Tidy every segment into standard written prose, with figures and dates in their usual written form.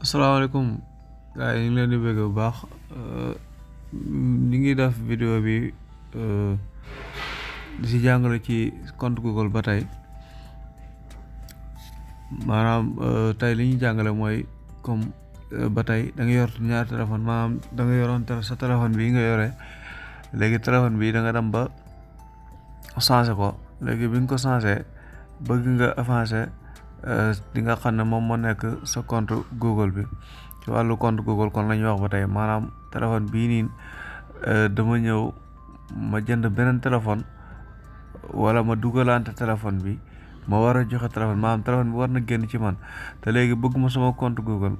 asalaamaaleykum gars yi ñu ngi leen di bëgg bu baax ñu ngi def vidéo bi di si jàngale ci compte Google ba tey maanaam tey li ñu jàngale mooy comme ba tey da nga yor ñaar téléphone maanaam da nga yoroon sa téléphone bi nga yore léegi téléphone bi da nga dem ba changé ko léegi bi nga ko changé bëgg nga avancé di nga xam ne moom moo nekk sa compte Google bi ci wàllu compte Google kon la ñuy wax ba tey maanaam téléphone bii nii dama ñëw ma jënd beneen téléphone wala ma dugalante téléphone bi ma war a joxe téléphone maanaam téléphone bi war na génn ci man te léegi bëgguma sama compte Google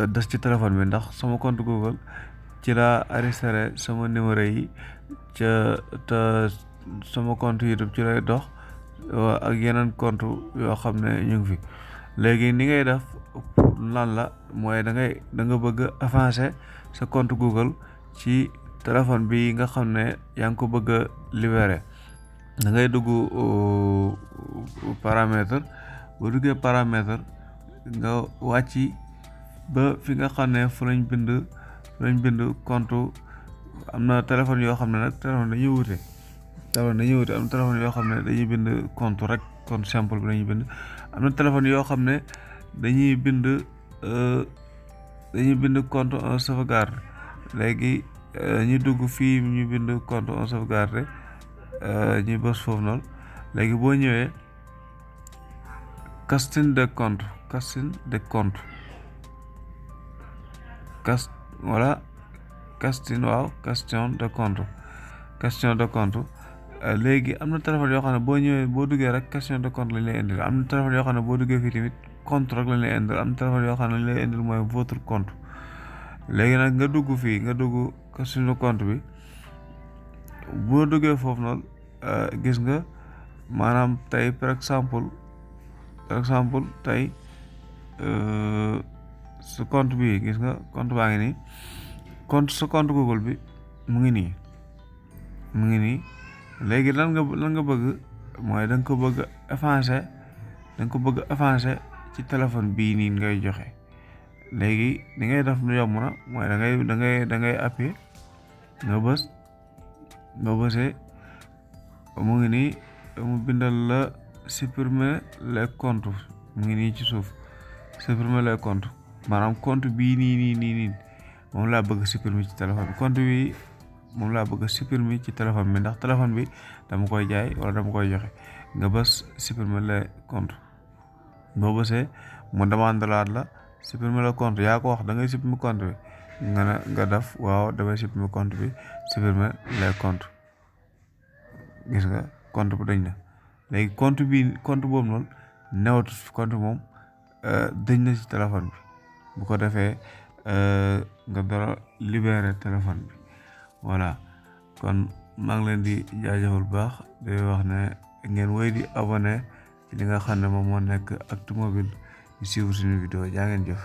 des ci téléphone bi ndax sama compte Google ci laa enregistré sama numéro yi te sama compte YouTube ci lay dox ak yeneen compte yoo xam ne ñu ngi fi léegi ni ngay def lan la mooy da nga bëgg avancer sa compte Google ci téléphone bi nga xam ne yaa ngi ko bëgg a libérer da ngay dugg paramètre boo duggee paramètre nga wàcc ba fi nga xam ne fu lañ bind compte am na téléphone yoo xam ne nag téléphone dañuy wute am na téléphone yoo xam ne dañuy bind compte rek compte simple bi dañuy bind am na téléphone yoo xam ne dañuy bind compte en sauvegarde léegi ñu dugg fii ñu bind compte en sauvegarde ñu bës foofu noonu léegi boo ñëwee casting de compte question de compte léegi am na téléphone yoo xam ne boo ñëwee boo duggee rek question de compte lañ lay indil am na téléphone yoo xam ne boo duggee fii tamit compte rek lañ lay indil am na téléphone yoo xam ne lañ lay indil mooy votre compte léegi nag nga dugg question de compte bi boo duggee foofu noonu gis nga maanaam tey par exemple tey sa compte bi gis nga compte baa ngi nii sa compte Google bi mu ngi nii léegi lan nga bëgg mooy da nga ko bëgg avancer ci téléphone bii nii ngay joxe léegi li ngay def lu yomb na mooy da ngay appuyer nga bësee mu ngi nii mu bindal la supprimer les comptes mu ngi nii ci suuf supprimer les comptes maanaam compte bii nii moom laa bëgg supprimer ci téléphone bi compte bi moom laa bëgg supprimer ci téléphone bi ndax téléphone bi dama koy jaay wala dama koy joxe nga bës supprimer les comptes boo bësee mu demande la supprimer le compte yaa ko wax da ngay supprimer compte bi nga def waaw damay supprimer compte bi supprimer les comptes gis nga compte bu dañ na léegi compte boobu noonu newatu compte moom dañ na ci téléphone bi bu ko defee nga dara libérer téléphone bi voilà kon maa ngi leen di jaajëfal bu baax di wax ne ngeen wéy di abonné ci li nga xam ne moom moo nekk Actu Mobile di suivre suñu vidéo jaa ngeen jëf